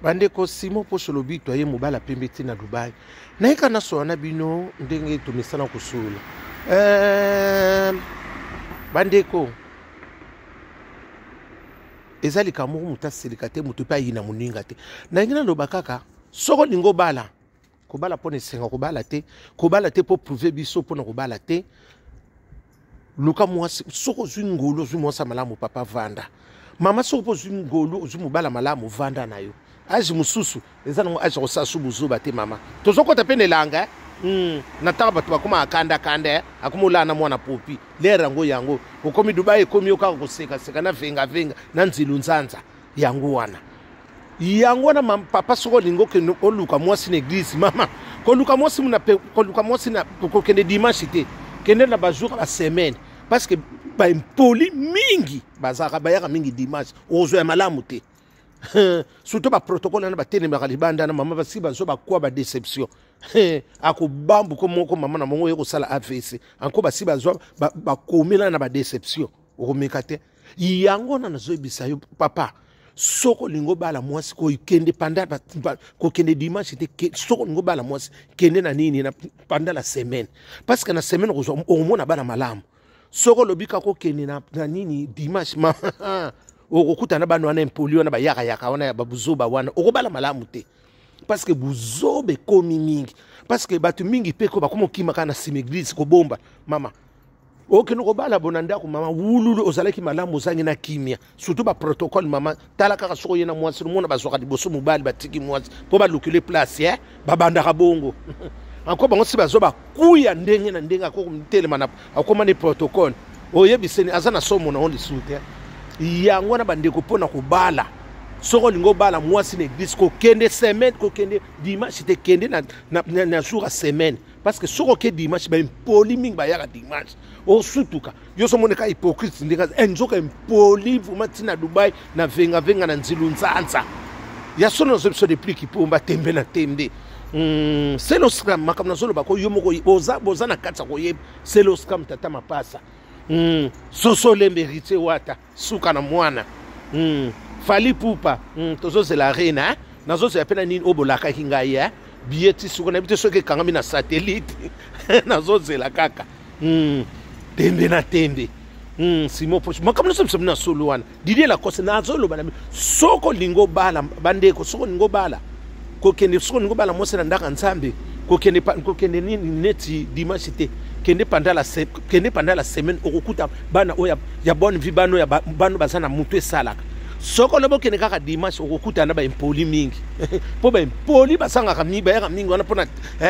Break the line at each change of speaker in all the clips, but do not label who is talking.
Bandeko, Simon Poso Lobito aye mobala pembe ti na Dubai. Nayeka nasola na bino ndenge tomesana kosolola. Bandeko, eza likambo moko moto asilika te, moto mpe ayina moninga te. Nalingi naloba kaka, soki olingi obala, kobala mpo na esengo, kobala te, kobala te mpo prouve biso mpo na kobala te. Luka mwasi, soki ozwi ngolu, ozwi mwasi ya malamu, papa vanda. Mama, soki mpo ozwi ngolu, ozwi mobala malamu, vanda na yo. Age mosusu eza nango age ya kosala su buzoba te, mama. Tozokɔta mpe na elanga, eh? Na ntango bato bakoma akandakanda, eh? Akoma olala na mwana popi lere yango yango okomi Dubai, ekomi yo kaka kosekaseka na vengavenga na nzilu nzanza. Yango wana, yango wana papa, soki olingi okende oluka mwasi na eglise, mama, koluka mwasi na pe, koluka mwasi na kokende dimanche te, kende na bajour ya basemaine, parce que baimpoli mingi bazalaka, bayaka mingi dimanche, okozwa ya malamu te. Surtout baprotocole wana batelemaka libanda na mama, basi bazwa bakwa badeception, akobambuko moko mama na mongo oye kosala AVC anko, basi bazwa bakomela na badeception, okomeka te. Yango wana nazoyebisa yo papa, soki olingi obala mwasi, kokende panda, kokende dimanche te. Soki olingi obala mwasi, kende na nini, na pendant la semaine, parce que na semaine okozwa, okomona bana malamu. Soki olobi kaka okende na nini dimanche, ma okokuta na bana wana impoli wana, bayakayaka wana ya babuzoba wana, okobala malamu te, parce que buzoba ekomi mingi, parce que bato mingi mpe ko bakoma okima kaka na nsima eglise kobomba. Mama, okende kobala bona ndako, mama, wululu ozalaki malamu, ozangi na kimia, surtout baprotocole. Mama, tala kaka, soki oye na mwasi, omona bazwaka liboso mobali, batiki mwasi mpo balukile place, eh? Babandaka bongo anko bango si bazwa bakuya ndenge na ndenge, akotelema na akoma ni protocole, oyebiseni aza na somo na yo lisusu te. Yango wana bandeko, mpo na kobala, soki olingi obala mwasi na eglise, kokende semaine, kokende dimanche te, kende na jour ya semaine, parce que soki oke dimanche, baimpoli mingi bayaka dimanche, osutuka yo so omoneka hypocrite ndenge nzoka impoli vraiment ntina Dubai na vengavenga na nzilu nzanza ya solo. Nazo biso depuis kipomba tembe na tembe. Selo scram, makambo nazoloba ko yo moko boza, boza na kati ya koyeba. Selo scram, tata mapasa, soso lembe, héritier wata, suka na mwana, Fally Pupa, tozozela arena, eh? Nazozela mpe na nini oyo bolakaki ngai, eh? Billet ti suka nayebi te soki ekangami na satellite, nazozela kaka. Tembe na tembe. Simon Poche, makambo nyonso biso na solo wana. Didier Lacoste, nazoloba na soki olingi obala, bandeko, soki olingi obala, kokende, soki olingi obala mwasi na ndako ya Nzambe, kokende, kokende nini neti dimanche te, kende pendant la kende pendant la semaine, okokuta bana oyo ya bonne vie, bana oyo bana baza na mutu esalaka. Soki olobi okende kaka dimanche, okokutana na baimpoli mingi, mpo baimpoli basangaka mingi, bayaka mingi wana mpona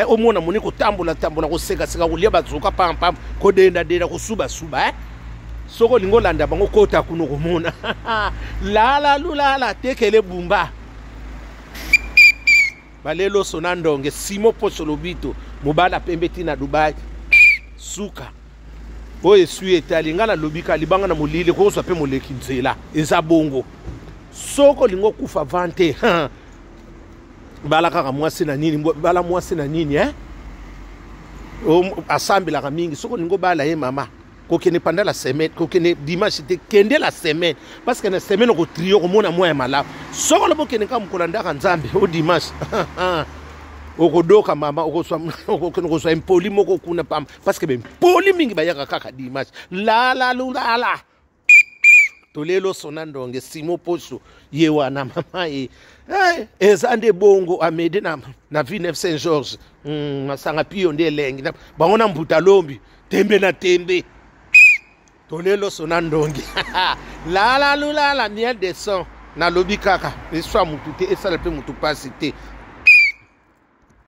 omona moni kotambola tambola, kosekaseka, kolia bazoka pampam, kodendadenda, kosubasuba, eh? Soki olingi olanda bango, kota kuna, okomona lala lulala tekele bumba baleloso na ndonge. Simo Poso Lobito, mobala pembe ti na Dubai, suka oyo eswi etali ngai. Nalobi ka libanga na molili, kozwa mpe moleki nzela eza bongo. Soki olingi okufa van te, bala kaka mwasi na nini, bala mwasi na nini, eh? Asambelaka mingi. Soki olingi obala ye, mama, kokende pendant la semaine, kokende dimanche te, kende la semaine, parce que na semaine okotrie, okomona mwa ya malamu. Soki olobi okende kaka mokolo ya ndako ya Nzambe o dimanche, okodoka mama, okokende kozwa impoli moko kuna pamba, parce que baimpoli mingi bayaka kaka dimanche. Lala lulala tolelo sona ndonge. Simo Poso ye wana, mama ye, eza nde bongo. Amede na Villeneuve Saint Georges, masanga pio nde elengi bango na mbuta lombi. Tembe na tembe, tolelo sona ndonge, lala lulala, miel de son. Nalobi kaka eswa mutu te, esala mpe mutu mpasi te.